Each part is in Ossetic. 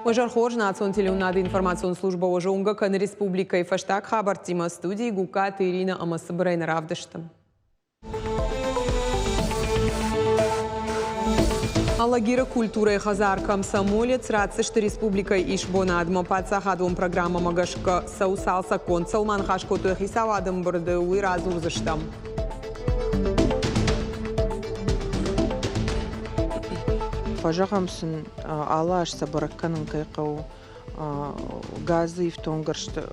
Уӕ зӕрхорз национ телеуынады информацион службӕ уӕ зонгӕ кӕны республикӕйы фӕстаг хабӕрттимӕ студийы Гугкаты Иринӕ ӕмӕ цыбырӕй нӕ равдысты. Алагиры культурӕйы хӕдзар «Комсомолец» ратдзысты республикӕйы исбонадмӕ. Паддзахадон программӕмӕ гӕсгӕ цӕуы цалцӕггонд. Цӕуыл ма ныхас кодтой хицауады ӕмбырды, уый радзурдзыстӕм. Фӕзӕгъӕм сын, алы аз сӕ бӕрӕг кӕнын кӕй хъӕуы газы ифтонггӕрзты.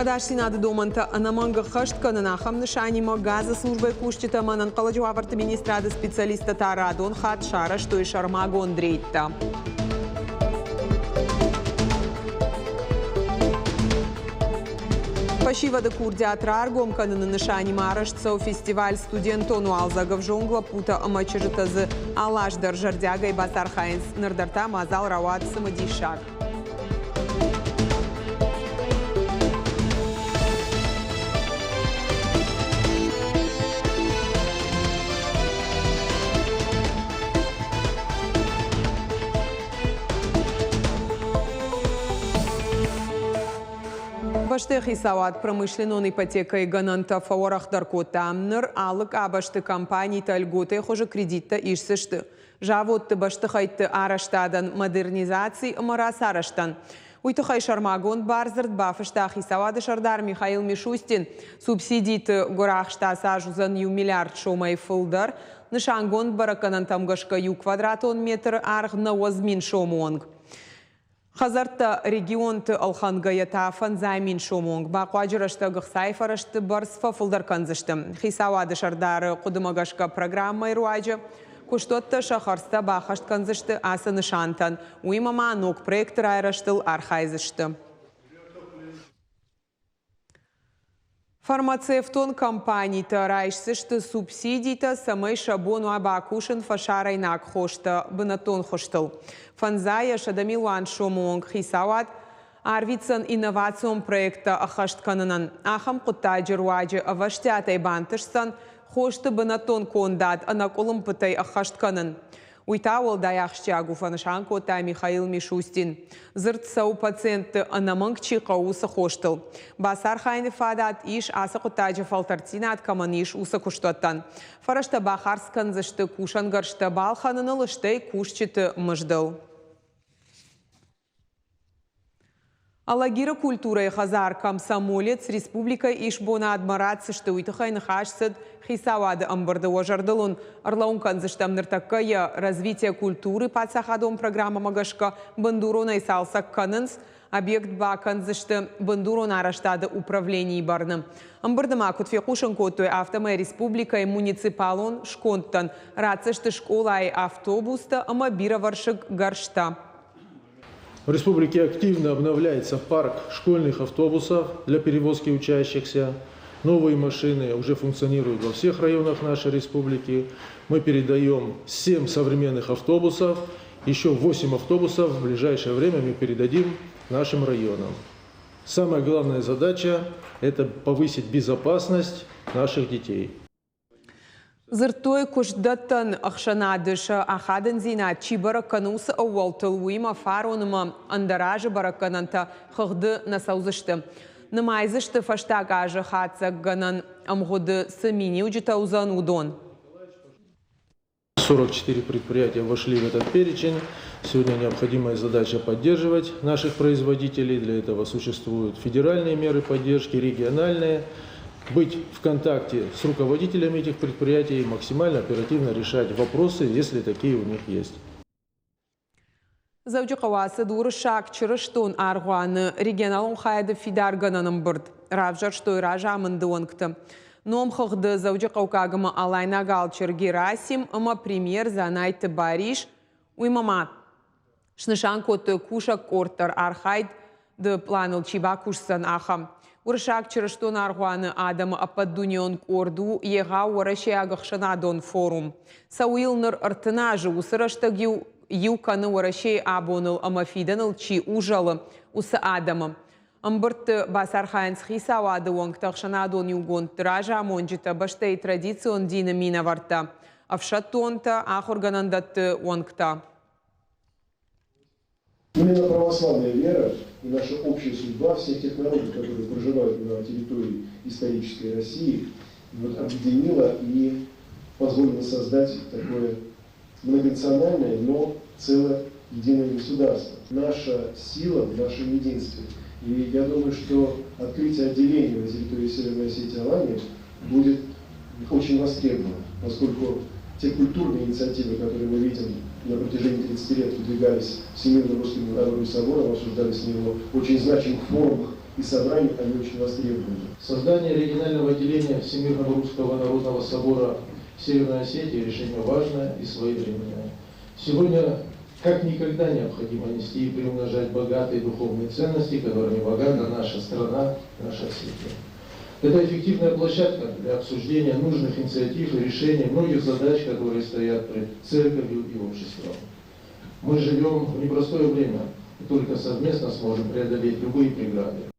Ӕдасдзинады домӕнтӕ ӕнӕмӕнг ӕххӕст кӕнын ахӕм нысанимӕ газы службӕйы кусджытӕ ӕмӕ ӕнӕнхъӕлӕджы уавӕрты министрады специалисттӕ та радон хатт сарӕзтой сӕрмагонд рейдтӕ. Фӕсивӕды курдиат раргом кӕныны нысанимӕ арӕзт цӕуы фестиваль «Студентон уалдзӕг». Ӕвзонг лӕппутӕ ӕмӕ чызджытӕ дзы алы аз дӕр зӕрдиагӕй бацархайынц. Ныр дӕр та мадзал рауад цымыдисаг. Бӕстӕйы хицауад промышленнон ипотекӕйы гӕнӕнтӕ фӕуӕрӕхдӕр кодта. Ныр алы къабӕзты компанитӕ льготӕй хуызы кредиттӕ исдзысты. Заводты бӕстыхӕйтты арӕзтадӕн, модернизаци ӕмӕ рацарӕзтӕн. Уый тыххӕй сӕрмагонд бардзырд бафыста хицауады сӕрдар Михаил Мишустин. Субсидиты гуырахст ацы аз уыдзӕн иу миллиард сомӕй фылдӕр. Нысангонд бӕрӕггӕнӕнтӕм гӕсгӕ иу квадратон метры аргъ 90 000 сомы онг. Хӕдзӕрттӕ регионты ӕлхӕнгӕйӕ та фӕндзай мин сомы онг бахъуаджы рӕстӕг ӕхцайы фӕрӕзты бӕрц фӕфылдӕр кӕндзысты. Хицауады сӕрдары хъуыдымӕ гӕсгӕ программӕйы руаджы куыстуӕттӕ сӕ хӕрдзтӕ баххӕст кӕндзысты ацы нысантӕн, уыимӕ ма ног проекты райрӕзтыл архайдзысты. Фармацевтон компанитӕ райсдзысты субсидитӕ, цӕмӕй сӕ бон уа бакусын фӕсарӕйнаг хостӕ бынӕттон хуызтыл. Фӕндзайӕ 100 милуан сомы онг хицауад арвитдзӕн инновацион проекттӕ ӕххӕст кӕнынӕн. Ахӕм хъуыддаджы руаджы ӕвӕстиатӕй бантысдзӕн хосты бынӕттон кондад ӕнӕкъуылымпытӕй ӕххӕст кӕнын. Уый та уӕлдай ахсджиаг у, фӕнысан кодта Михаил Мишустин. Дзырд цӕуы пациентты ӕнӕмӕнг чи хъӕуы, уыцы хостыл. Бацархайыны фадат ис, ацы хъуыддаджы фӕлтӕрддзинад кӕмӕн ис, уыцы куыстуӕттӕн. Фӕрӕзтӕ бахардз кӕндзысты кусӕнгӕрзтӕ балхӕныныл, стӕй кусджыты мыздыл. Алагиры культурӕйы хӕдзар «Комсомолец» республикӕйы исбонадмӕ ратдзысты, уый тыххӕй ныхас цыд хицауады ӕмбырды. Уӕ зӕрдыл уын ӕрлӕууын кӕндзыстӕм ныртӕккӕ йӕ «Развитие культуры» паддзахадон программӕмӕ гӕсгӕ бындуронӕй цалцӕг кӕнынц. Объект бакӕндзысты бындурон арӕзтады управленийы бӕрны. Ӕмбырды ма куыд фехъусын кодтой, афтӕмӕй республикӕйы муниципалон скондтӕн ратдзысты скъолайы автобустӕ ӕмӕ бирӕвӕрсыг гӕрзтӕ. В республике активно обновляется парк школьных автобусов для перевозки учащихся. Новые машины уже функционируют во всех районах нашей республики. Мы передаем 7 современных автобусов. Еще 8 автобусов в ближайшее время мы передадим нашим районам. Самая главная задача – это повысить безопасность наших детей. Дзырдтой, куыстдӕттӕн ӕхсӕнады сӕ ахадындзинад чи бӕрӕг кӕны, уыцы ӕууӕлтыл, уыимӕ фарон ӕмӕ ӕндӕр азы бӕрӕггӕнӕнтӕ хыгъды нӕ цӕудзысты. Нымайдзысты фӕстаг азы хатдзӕггӕнӕн ӕмгъуыды цы миниуджытӕ уыдзӕн, уыдон. 44 предприятия вошли в этот перечень. Сегодня необходимая задача поддерживать наших производителей. Для этого существуют федеральные меры поддержки, региональные. Быть в контакте с руководителями этих предприятий и максимально оперативно решать вопросы, если такие у них есть. Дзӕуджыхъӕуы ацыд уырыссаг чырыстон аргъуаны регионалон хайады фидаргӕнӕн ӕмбырд. Равзӕрстой разамынды уӕнгты. Номхыгъды Дзӕуджыхъӕуккаг ӕмӕ алайнаг алчер Герасим ӕмӕ премьер Дзанайты Барис. Уыимӕ ма снысан кодтой кусӕг къорд дӕр архайд ды пъланыл чи бакусдзӕн, ахӕм. Уырыссаг чырыстон аргъуаны адӕмы ӕппӕтдунеон къорд у егъау уӕрӕсейаг ӕхсӕнадон форум. Цӕуы йыл ныр 30 азы, уыцы рӕстӕг иу иу кӕны Уӕрӕсейы абоныл ӕмӕ фидӕныл чи узӕлы, уыцы адӕмы. Ӕмбырдты бацархайынц хицауады уӕнгтӕ, ӕхсӕнадон иугондты разамонджытӕ, бӕстӕйы традицион дины минӕвӕрттӕ, ӕфсӕддонтӕ, ахуыргӕнӕндӕтты уӕнгтӕ. Именно православная вера и наша общая судьба всех тех народов, которые проживают на территории исторической России, вот, объединила и позволила создать такое многонациональное, но целое единое государство. Наша сила в нашем единстве. И я думаю, что открытие отделения на территории Северной Осетии Алании будет очень востребовано, поскольку те культурные инициативы, которые мы видим на протяжении 30 лет выдвигались Всемирным Русским Народным Собором, обсуждались на его очень значимых форумах и собраниях, они очень востребованы. Создание регионального отделения Всемирного Русского Народного Собора Северной Осетии решение важное и своевременное. Сегодня как никогда необходимо нести и приумножать богатые духовные ценности, которыми богата наша страна, наша Осетия. Это эффективная площадка для обсуждения нужных инициатив и решения многих задач, которые стоят перед церковью и обществом. Мы живем в непростое время и только совместно сможем преодолеть любые преграды.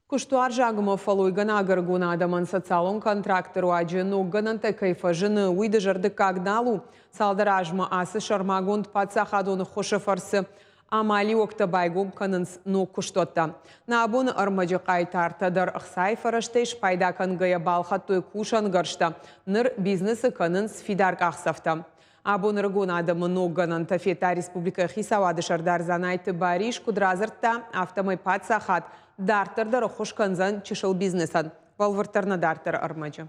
Куыстуарзаг ӕмӕ фӕллойгӕнӕг ӕрыгон адӕмӕн социалон контракты руаджы ног гӕнӕнтӕ кӕй фӕзыны, уый дызӕрдыггаг нал у. Цалдӕр азмӕ ацы сӕрмагонд паддзахадон ӕххуысы фӕрцы амалиуӕгтӕ байгом кӕнынц ног куыстуӕттӕ. Нӕ абоны ӕрмӕджы хъайтартӕ дӕр ӕхцайы фӕрӕзтӕй спайда кӕнгӕйӕ балхӕдтой кусӕнгӕрзтӕ. Ныр бизнесы кӕнынц фидар къахдзӕфтӕ. Абон ӕрыгон адӕмы ног гӕнӕнтӕ федта республикӕйы хицауады сӕрдар Дзанайты Барис. Куыд радзырдта, афтӕмӕй паддзахад дарддӕр дӕр ӕххуыс кӕндзӕн чысыл бизнесӕн. Бӕлвырддӕр нӕ дарддӕры ӕрмӕджы.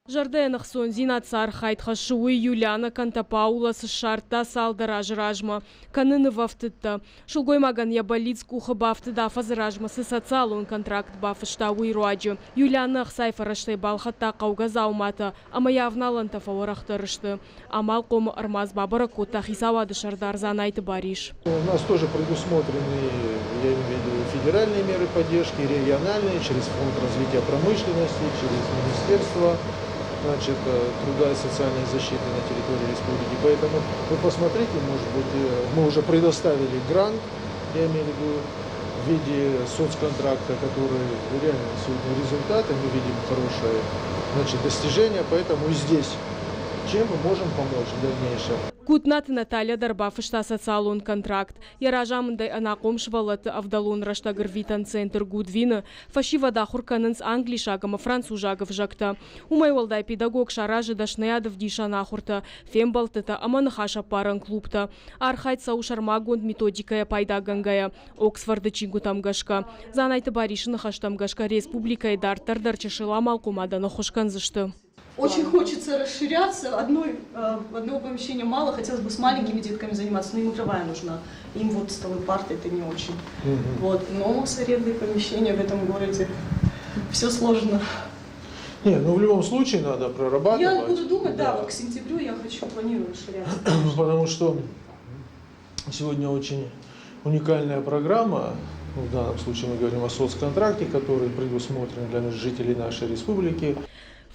Зӕрдӕйӕн ӕхцондзинад цы архайд хӕссы, уый Юлиана Кантапаулас ссардта цалдӕр азы размӕ. Кӕны нывӕфтыдтӕ. Сылгоймагӕн йӕ бӕллиц къухы бафтыд афӕдзы размӕ цы социалон контракт бафыста, уый руаджы. Юлиана ӕхцайы фӕрӕзтӕй балхӕдта хъӕугӕ дзауматӕ ӕмӕ йӕ авналӕнтӕ фӕуӕрӕхдӕр сты. Амалхъомы ӕрмадз бабӕрӕг кодта хицауады сӕрдар Дзанайты Барис. У нас тоже предусмотрены, я имею в виду, федеральные меры поддержки, региональные, через Фонд развития промышленности, через Министерство, значит, труда и социальной защиты на территории республики. Поэтому вы посмотрите, может быть, мы уже предоставили грант, я имею в виду, в виде соцконтракта, который реально сегодня результаты, мы видим хорошие, значит, достижения, поэтому и здесь чем мы можем помочь в дальнейшем. Гутнаты Наталья дӕр бафыста социалон контракт. Йӕ разамындӕй ӕнахъом сывӕллӕтты ӕвдӕлон рӕстӕг ӕрвитӕн центр Гудвины фӕсивӕд ахуыр кӕнынц англисаг ӕмӕ французаг ӕвзӕгтӕ. Уымӕй уӕлдай педагог саразы дӕсныйад ӕвдисӕн ахуыртӕ, фембӕлдтытӕ ӕмӕ ныхасӕппарӕн клубтӕ. Архайд цӕуы сӕрмагонд методикӕйӕ пайдагӕнгӕйӕ, Оксфорды чингуытӕм гӕсгӕ. Дзанайты Барисы ныхӕстӕм гӕсгӕ республикӕйы дарддӕр дӕр чысыл амалхъомадӕн ӕххуыс кӕндзысты. Очень хочется расширяться. Одного помещения мало, хотелось бы с маленькими детками заниматься, но им игровая нужна. Им вот столы, парты это не очень. Вот. Но с арендой помещения в этом городе все сложно. Не, ну в любом случае надо прорабатывать. Я буду думать, да, вот к сентябрю я хочу, планирую расширяться. Потому что сегодня очень уникальная программа, ну, в данном случае мы говорим о соцконтракте, который предусмотрен для жителей нашей республики.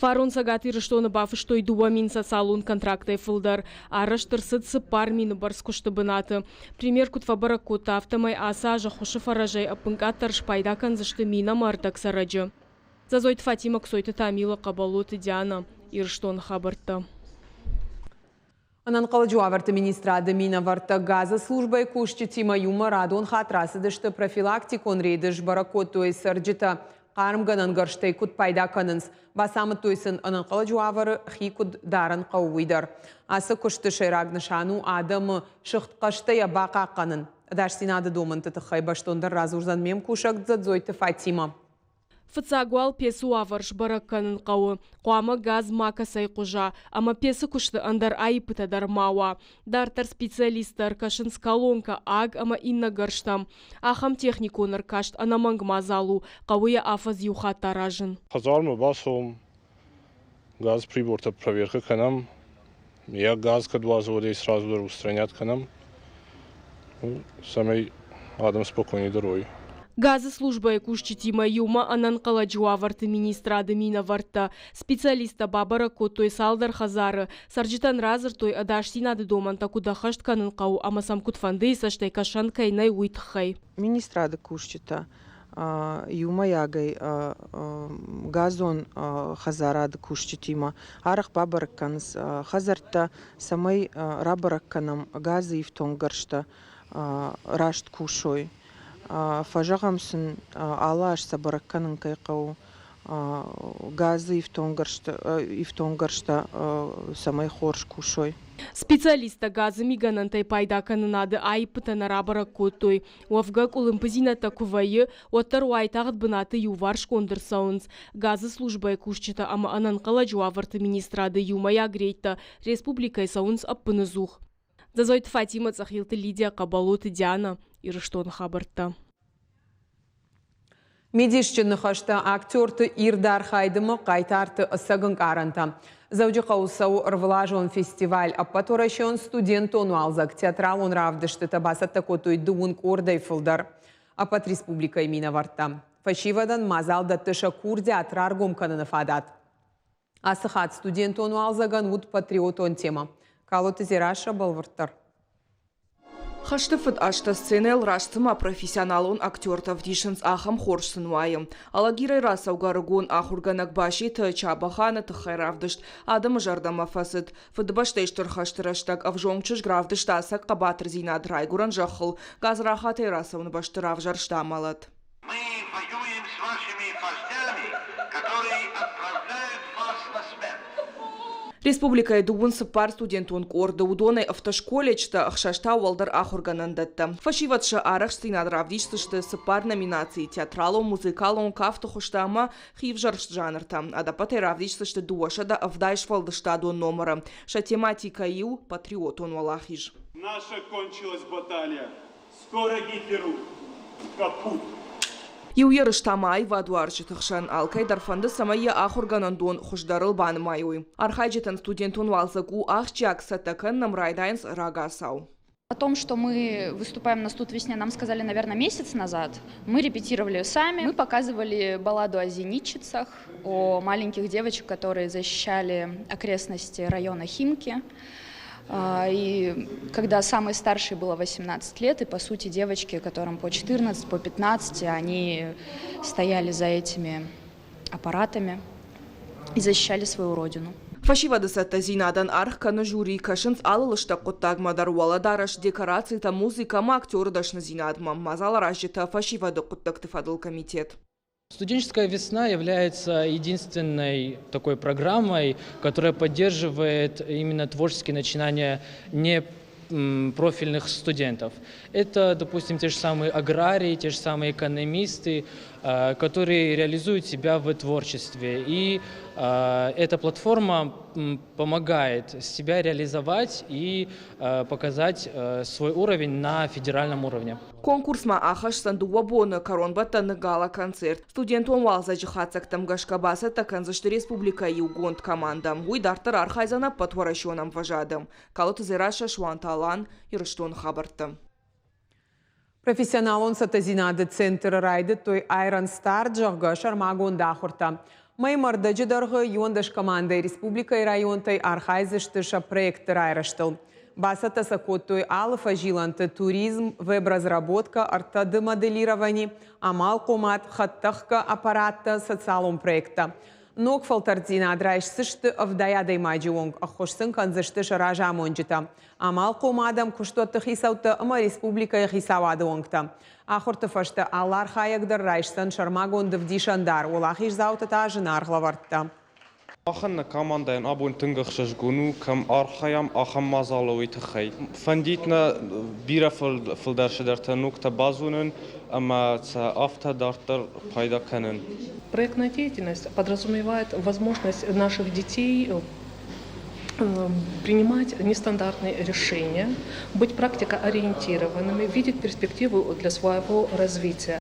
Фарон Цӕгат Ирыстоны бафыстой 2000 социалон контрактӕй фылдӕр. Арӕзт ӕрцыд 4000 бӕрц куысты бынаты. Премьер куыд фӕбӕрӕг кодта, афтӕмӕй ацы аз ӕххуысы фӕрӕзӕй ӕппынкъаддӕр спайда кӕндзысты 10 1/2 цӕрӕджы. Зазойты Фатимӕ, Ксойты Тамила, Хъӕбӕлоты Диана. Ирыстоны хабӕрттӕ. Ӕнӕнхъӕлӕджы уавӕрты министрады минӕвӕрттӕ газы службӕйы кусджытимӕ иумӕ радон хатт рацыдысты профилактикон рейды, сбӕрӕг кодтой, цӕрджытӕ хъармгӕнӕн гӕрзтӕй куыд пайда кӕнынц. Бацамыдтой сын, ӕнӕнхъӕлӕджы уавӕры хи куыд дарын хъӕуы, уый дӕр. Ацы куысты сӕйраг нысан у адӕмы сыгъдхъӕстӕйӕ бахъахъхъӕнын. Ӕдасдзинады домӕнты тыххӕй бӕстондӕр радзурдзӕн ме мкусӕг Дзӕдзойты Фатимӕ. Фыццаг уал пецы уавӕр сбӕрӕг кӕнын хъӕуы. Хъуамӕ газ макӕцӕй хъуыза ӕмӕ пецы куысты ӕндӕр аиппытӕ дӕр ма уа. Дарддӕр специалисттӕ ӕркӕсынц колонкӕ, аг ӕмӕ иннӕ гӕрзтӕм. Ахӕм техникон ӕркаст ӕнӕмӕнг мадзал у, хъӕуы йӕ афӕдз иу хатт аразын. Хӕдзармӕ бацӕуӕм, газ прибортӕ проверка кӕнӕм. Йӕ газ кӕд уадзы, уӕд ӕй сразу дӕр устранять кӕнӕм, цӕмӕй адӕм спокойнейдӕр уой. Газы службӕйы кусджытимӕ иумӕ ӕнӕнхъӕлӕджы уавӕрты министрады минӕвӕрттӕ. Специалисттӕ бабӕрӕг кодтой цалдӕр хӕдзары. Цӕрджытӕн радзырдтой, ӕдасдзинады домӕнтӕ куыд ӕххӕст кӕнын хъӕуы ӕмӕ сӕм куыдфӕндыйы цӕстӕй кӕсӕн кӕй нӕй, уый тыххӕй. Министрады кусджытӕ иумӕйагӕй газон хӕдзарады кусджытимӕ арӕх бабӕрӕг кӕнынц хӕдзӕрттӕ, цӕмӕй рабӕрӕг кӕнӕм газы ифтонггӕрзтӕ. раст кусой. Фӕзӕгъӕм сын, алы аз сӕ бӕрӕг кӕнын кӕй хъӕуы, газы ифтонггӕрзтӕ цӕмӕй хорз кусой. Специалисттӕ газы мигӕнӕнтӕй пайдакӕнынады аиппытӕ нӕ рабӕрӕг кодтой. Уӕвгӕ къуылымпыдзинӕдтӕ куы вӕййы, уӕддӕр уайтагъд бынаты иуварсгонд ӕрцӕуынц. Газы службӕйы кусджытӕ ӕмӕ ӕнӕнхъӕлӕджы уавӕрты министрады иумӕйаг рейдтӕ республикӕйы цӕуынц ӕппыныдзух. Дзӕзойты Фатимӕ, Цъӕхилты Лидия, Хъӕбӕлоты Диана, Ирыстоны хабӕрттӕ. Мидисджын ныхӕстӕ актерты ирд архайдымӕ хъайтарты ӕцӕг ӕнкъарӕнтӕ. Дзӕуджыхъӕуы цӕуы ӕрвылазон фестиваль Ӕппӕтуӕрӕсеон студентон уалдзӕг. Театралон равдыстытӕ бацӕттӕ кодтой дыууын къордӕй фылдӕр ӕппӕт республикӕйы минӕвӕрттӕ. Фӕсивӕдӕн мадзал дӕтты сӕ курдиат раргом кӕныны фадат. Ацы хатт студентон уалдзӕгӕн уыд патриотон темӕ. Калоты Дзерассӕ бӕлвырддӕр. Хӕсты фыд азтӕ сценӕйыл раст цыма профессионалон актертӕ ӕвдисынц, ахӕм хорз сын уайы. Алагирӕй рацӕугӕ ӕрыгон ахуыргӕнӕг Баситы Чабӕханы тыххӕй равдыст адӕмы зӕрдӕмӕ фӕцыд. Фыдыбӕстӕйы Стыр хӕсты рӕстӕг ӕвзонг чызг равдыста ӕцӕг хъӕбатырдзинад райгуырӕн зӕххыл гадзрахатӕй рацӕуыны бӕсты равзӕрста мӕлӕт. Мы воюем с вашими вождями, которые отправляют вас на смерть. Республикӕйы дыууын цыппар студентон къорды, уыдонӕй автошколледжтӕ, ӕхсӕз та уӕлдӕр ахуыргӕнӕндӕттӕ. Фӕсивӕд сӕ арӕхстдзинад равдисдзысты цыппар номинацийы театралон, музыкалон, кафты хуызтӕ ӕмӕ хивзӕрст жанртӕ. Ӕдӕппӕтӕй равдисдзысты 270 сфӕлдыстадон номыры. Сӕ тематикӕ иу – патриотон уӕлахиз. Наша кончилась баталия. Скоро Гитлеру капут! Иу ерыс та ма аивадуарзджыты хсӕн алкӕй дӕр фӕнды, цӕмӕй йӕ ахуыргӕнӕндон хуыздӕрыл банымайой. Архайджытӕн студентон уалдзӕг у ахсджиаг, цӕттӕ кӕнынӕм райдайынц рагацау. О том, что мы выступаем на «Студ весне», нам сказали, наверное, месяц назад. Мы репетировали сами. Мы показывали балладу о зенитчицах, о маленьких девочек, которые защищали окрестности района Химки. И когда самой старшей было 18 лет, и, по сути, девочки, которым по 14, по 15, они стояли за этими аппаратами и защищали свою родину. Фӕсивӕды цӕттӕдзинадӕн аргъ кӕны жюри, кӕсынц алы лыстӕг хъуыддагмӕ дӕр уӕлӕдарӕс, декорацитӕ, музыкӕ ӕмӕ актеры дӕсныдзинадмӕ. Мадзаларазджытӕ фӕсивӕды хъуыддӕгты фӕдыл комитет. Студенческая весна является единственной такой программой, которая поддерживает именно творческие начинания не профильных студентов. Это, допустим, те же самые аграрии, те же самые экономисты, которые реализуют себя в творчестве. И эта платформа помогает себя реализовать и показать свой уровень на федеральном уровне. Конкурсмӕ ахӕсдзӕн дыууӕ боны, кӕронбӕттӕны гала-концерт. Студентон уалдзӕджы хатдзӕгтӕм гӕсгӕ бацӕттӕ кӕндзысты республикӕйы иугонд командӕ. Уый дарддӕр архайдзӕн ӕппӕтуӕрӕсеон ӕмвӕзады. Калоты Дзерассӕ, Суанты Алан, Ирыстоны хабӕрттӕ. Профессионалон цӕттӕдзинады центры райдыдтой Iron Start, зӕгъгӕ, сӕрмагонд ахуыртӕ. Мӕй мӕрдӕджы дӕргъы 11 командӕйы республикӕйы районтӕй архайдзысты сӕ проектты райрӕзтыл. Бацӕттӕ сӕ кодтой алы фӕзилӕнты туризм, веб-разработка, ӕртӕды моделировани, амалхъомад, хӕдтӕхгӕ аппараттӕ, социалон проекттӕ. Ног фӕлтӕрддзинад райсдзысты 70 адӕймаджы онг, ӕххуыс сын кӕндзысты сӕ разамонджытӕ, амалхъом адӕм, куыстуӕтты хицӕуттӕ ӕмӕ республикӕйы хицауады уӕнгтӕ. Ахуырты фӕстӕ алы архайӕг дӕр райсдзӕн сӕрмагонд ӕвдисӕндар, уӕлахиздзаутӕ та зынаргъ лӕвӕрттӕ. Махӕн нӕ командӕйӕн абон тынг ӕхсызгон у, кӕм архайӕм, ахӕм мадзалы уый тыххӕй. Фӕндит нӕ бирӕ фылдӕр цыдӕртӕ ногтӕ базонын ӕмӕ сӕ афтӕ дарддӕр пайда кӕнын. Проектная деятельность подразумевает возможность наших детей принимать нестандартные решения, быть практикоориентированными, видеть перспективу для своего развития.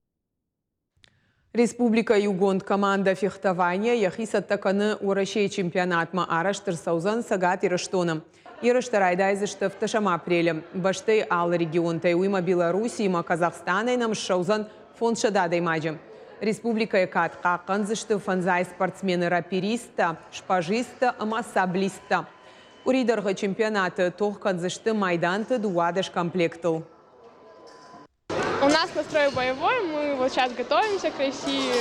Республикӕйы иугонд командӕ фехтованийӕ йӕхи цӕттӕ кӕны Уӕрӕсейы чемпионатмӕ арӕзт ӕрцӕудзӕн Цӕгат Ирыстоны. Ерыстӕ райдайдзысты 7 апрелы. Бӕстӕйы алы регионтӕй, уыимӕ Белоруссиимӕ, Казахстанӕй нӕм ссӕудзӕн 500 адӕймаджы. Республикӕйы кад хъахъхъӕндзысты фӕндзай спортсмены рапиристтӕ, шпажисттӕ ӕмӕ саблисттӕ. Къуыри дӕргъы чемпионаты тох кӕндзысты майданты 12 комплектыл. У нас настрой боевой, мы вот сейчас готовимся к России,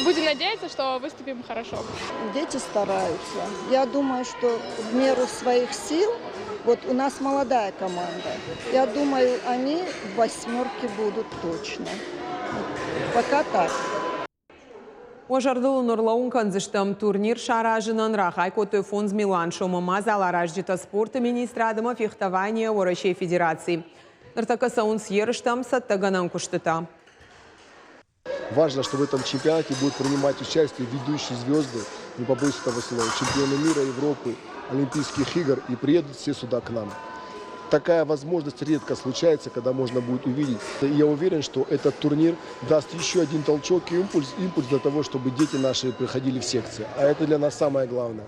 Будем надеяться, что выступим хорошо. Дети стараются. Я думаю, что в меру своих сил, вот у нас молодая команда, я думаю, они в восьмерке будут точно. Пока так. Уӕ зӕрдыл ын ӕрлӕууын кӕндзыстӕм, турнир саразынӕн рахай кодтой 5 милуан сомы мадзаларазджытӕ спорты министрад ӕмӕ фехтование Уӕрӕсейы Федераци. Ныртӕккӕ цӕуынц ерыстӕм цӕттӕгӕнӕн куыстытӕ. Важно, что в этом чемпионате будут принимать участие ведущие звезды, не побоюсь этого слова, чемпионы мира, Европы, Олимпийских игр и приедут все сюда к нам. Такая возможность редко случается, когда можно будет увидеть. И я уверен, что этот турнир даст еще один толчок и импульс, импульс для того, чтобы дети наши приходили в секции. А это для нас самое главное.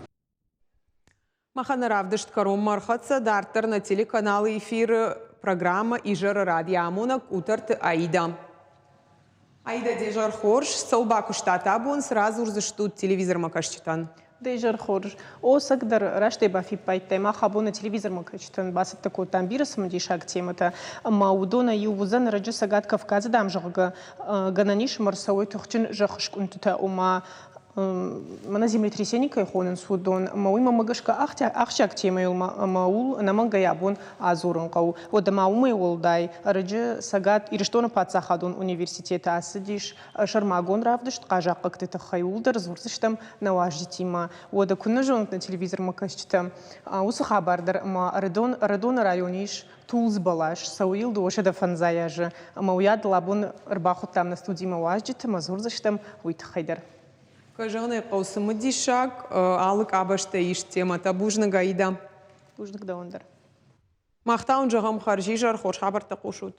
Махӕн равдыст кӕронмӕ ӕрхӕццӕ дарддӕр нӕ телеканалы эфиры программӕ Изӕры рад йӕ амонӕг Къутӕрты Аида. Аида, де зӕр хорз, цӕуыл бакуыстат абон, цы радзурдзыстут телевизормӕ кӕсджытӕн? Де изӕр хорз. О, ӕцӕгдӕр, растӕй бафиппайдтай, мах абоны телевизормӕ кӕсджытӕн бацӕттӕ кодтам бирӕ цымыдисаг темӕтӕ, ӕмӕ уыдонӕй иу уыдзӕн ӕрӕджы Цӕгат Кавказы, дам, зӕгъгӕ, гӕнӕн ис ӕмӕ ӕрцӕуой тыхджын зӕххыскъуындтытӕ, ома мӕнӕ землетрясение кӕй хонынц, уыдон. Ӕмӕ уый мӕнмӕ гӕсгӕ ахсджиаг темӕйыл ӕмӕ ууыл ӕнӕмӕнгӕй абон адзурын хъӕуы. Уӕдӕ ма уымӕй уӕлдай ӕрӕджы Цӕгат Ирыстоны паддзахадон университеты ацыдис сӕрмагонд равдыст хъазахъхъӕгты тыххӕй. Ууыл дӕр дзурдзыстӕм нӕ уазджытимӕ. Уӕдӕ куыннӕ зонут нӕ телевизормӕ кӕсджытӕ, уыцы хабар дӕр ӕмӕ Ӕрыдоны районы ис тулдз бӕлас, цӕуы йыл 250 азы. Ӕмӕ уыйадыл абон ӕрбахуыдтам нӕ студимӕ уазджыты ӕмӕ дзурдзыстӕм уый тыххӕй дӕр. Кӕй зӕгъын ӕй хъӕуы, цымыдисаг алы къабӕзтӕй ист темӕтӕ. Бузныг, Аида. Бузныг дӕуӕн дӕр. Мах та уын зӕгъӕм хӕрзизӕр, хорз хабӕрттӕ хъусут.